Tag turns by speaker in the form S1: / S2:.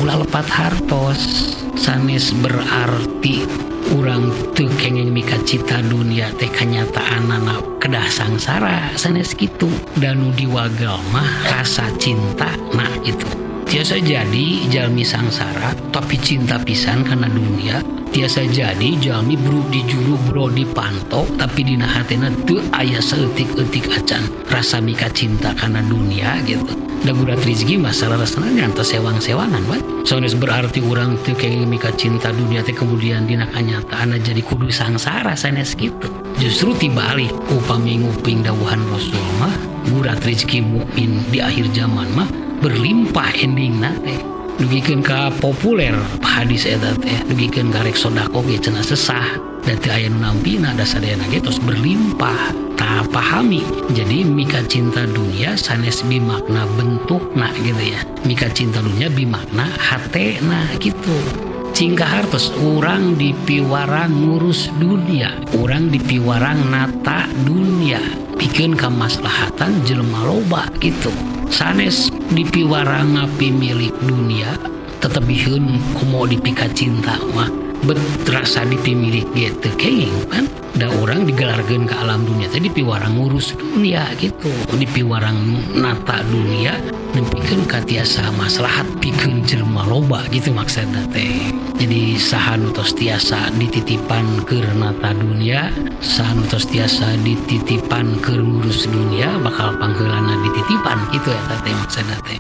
S1: Ulah lepat hartos. Sanes berarti urang teu kenging mika cita dunia teh kanyataanana kedah sangsara, sanes kitu. Da nu diwagal mah rasa cinta nah gitu. Tiasa jadi jalmi sangsara tapi cinta pisan kana dunia. Tiasa jadi jalmi bro di juru bro di panto tapi dina hatena teu aya saeutik-eutik acan rasa mika cinta kana dunia gitu. Da gurat rezeki mah saleresna ngantos sewang-sewangan we. Sanes berarti urang teu kenging mika cinta dunia teh kemudian dina kanyataanna jadi kudu sangsara, sanes kitu. Justru tibalik, upami nguping dawuhan Rasul mah gurat rezeki mukmin di akhir zaman mah berlimpah endingna teh. Dugikeun ka populer hadis eta teh, dugikeun ka rek sedekah ge cenah sesah da teu aya nu nampina, da sadayana ge tos berlimpah. Tah, pahami, jadi mika cinta dunia sanes bimakna bentukna gitu ya, mika cinta dunia bimakna hatena gitu. Cing kahartos, urang dipiwarang ngurus dunia, urang dipiwarang nata dunia pikeun kamaslahatan jelema loba gitu. Sanes dipiwarang ngapimilik dunia, tetebihkeun komo dipika cinta mah bet rasa dipimilik ge teu kenging kan. Da urang digelarkeun ke alam dunia teh dipiwarang ngurus dunia gitu, dipiwarang nata dunia nepikeun ka tiasa maslahat pikeun jelema loba gitu maksudna teh. Jadi saha nu tos tiasa dititipan keur nata dunia, saha nu tos tiasa dititipan keur ngurus dunia, bakal pangheulana dititipan gitu eta teh maksudna teh.